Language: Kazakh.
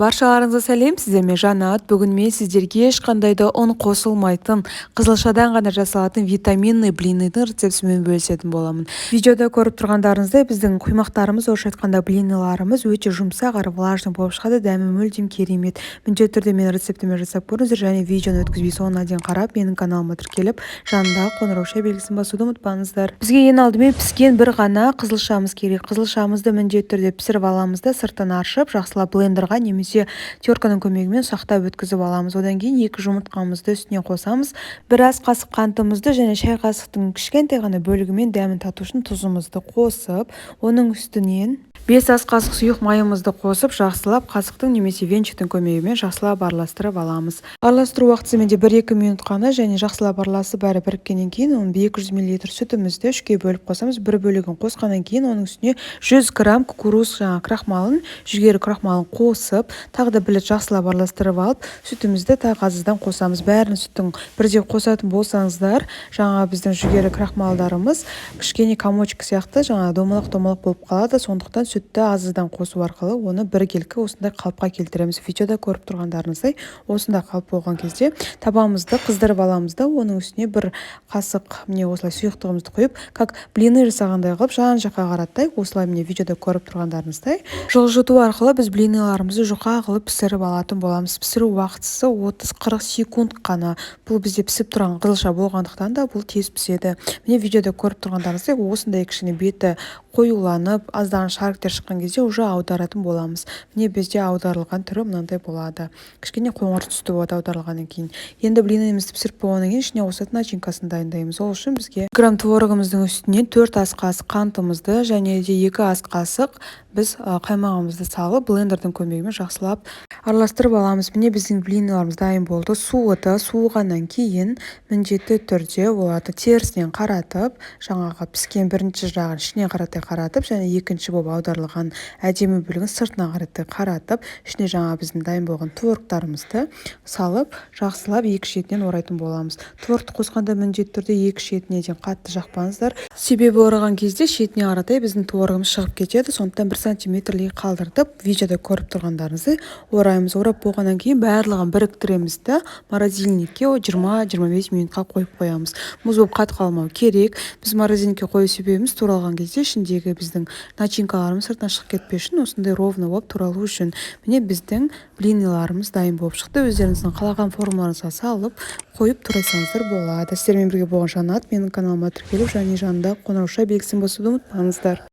Баршаларыңызға сәлем, сіздермен Жанат. Бүгін мен сіздерге ешқандай да ұн қосылмайтын, қызылшадан ғана жасалатын витаминный блиныйдың рецептісімен бөлісетін боламын. Видеода көріп тұрғандарыңыздай, біздің құймақтарымыз, орысша айтқанда блиныларымыз, өте жұмсақ әрі влажный болып шығады, дәмі мүлдем керемет. Міндетті түрде менің рецептіме жасап көріңіздер және видеоны өткізбей соңына дейін қарап, менің каналыма тіркеліп, жанындағы қоңырауша белгісін басуды ұмытпаңыздар. Бізге ең алдымен піскен бір ғана қызылшамыз керек. Қызылшамызды міндетті түрде пісіріп аламыз да, сыртын аршып, жақсылап блендерға немесе терканың көмегімен ұсақтап өткізіп аламыз. Одан кейін екі жұмыртқамызды үстіне қосамыз. Бір ас қасық қантымызды және шай қасықтың кішкентай ғана бөлігімен дәмін тату үшін тұзымызды қосып, оның үстінен 5 ас қасық сұйық майымызды қосып, жақсылап қасықтың немесе венчиктің көмегімен жақсылап араластырып аламыз. Араластыру уақытысы менде 1-2 минут қана. Және жақсылап араласып, бәрі біріккеннен кейін оның 200 мл сүтімізді үшке бөліп қосамыз. Бір бөлігін қосқаннан кейін оның үстіне 100 грамм кукуруз, жаңағы крахмалын, жүгері крахмалын қосып, тағы да бір рет жақсылап араластырып алып, сүтімізді тағы аз-аздан қосамыз. Бәрін сүттің бірдей қосатын болсаңыздар, жаңа біздің жүгері крахмалдарымыз кішкене комочек сияқты, жаңа домалақ домалақ болып қалады. Сондықтан сүтті аз-аздан қосу арқылы оны біркелкі осындай қалыпқа келтіреміз. Видеода көріп тұрғандарыңыздай, осындай қалып болған кезде табамызды қыздырып аламыз да, оның үстіне бір қасық міне осылай сұйықтығымызды құйып, как блины жасағандай қылып, жан жаққа қаратай, осылай, міне, видеода көріп тұрғандарыңыздай, жылжыту арқылы біз блиныларымызды жұқа қылып пісіріп алатын боламыз. Пісіру уақытысы 30-40 секунд қана. Бұл бізде пісіп тұрған қызылша болғандықтан да, бұл тез піседі. Міне, видеода көріп тұрғандарыңыздай, осындай кішкене беті қоюланып, аздаған шариктер шыққан кезде уже аударатын боламыз. Міне, бізде аударылған түрі мынандай болады, кішкене қоңыр түсті болады аударылғаннан кейін. Енді блинымызды пісіріп болғаннан кейін ішіне қосатын начинкасын дайындаймыз. Ол үшін бізге грамм творогымыздың үстіне 4 ас қасық қантымызды және де 2 ас қасық біз қаймағымызды салып, блендердің көмегімен жақсылап араластырып аламыз. Міне, біздің блиныларымыз дайын болды, суыды. Суығаннан кейін міндетті түрде оларды терісінен қаратып, жаңағы піскен бірінші жағын ішіне қаратай қаратып және екінші болып аударылған әдемі бөлігін сыртына қаратай қаратып, ішіне жаңа біздің дайын болған творогтарымызды салып, жақсылап екі шетінен орайтын боламыз. Творогты қосқанда міндетті түрде екі шетіне дейін қатты жақпаңыздар, себебі ораған кезде шетіне қаратай біздің творогымыз шығып кетеді. Сондықтан 1 сантиметрлей қалдыртып, видеода көріп тұрғандарыңыздай ораймыз. Орап болғаннан кейін барлығын біріктіреміз да, морозильникке 20-25 минутқа қойып қоямыз. Мұз болып қатып қалмау керек. Біз морозильникке қою себебіміз, туралған кезде ішіндегі біздің начинкаларымыз сыртына шығып кетпес үшін, осындай ровно болып туралу үшін. Міне, біздің блиныларымыз дайын болып шықты. Өздеріңіздің қалаған формаларыңызға салып қойып, турасаңыздар болады. Сіздермен бірге болған Жанат. Менің каналыма тіркеліп және жанындағы қоңырауша белгісін басуды ұмытпаңыздар.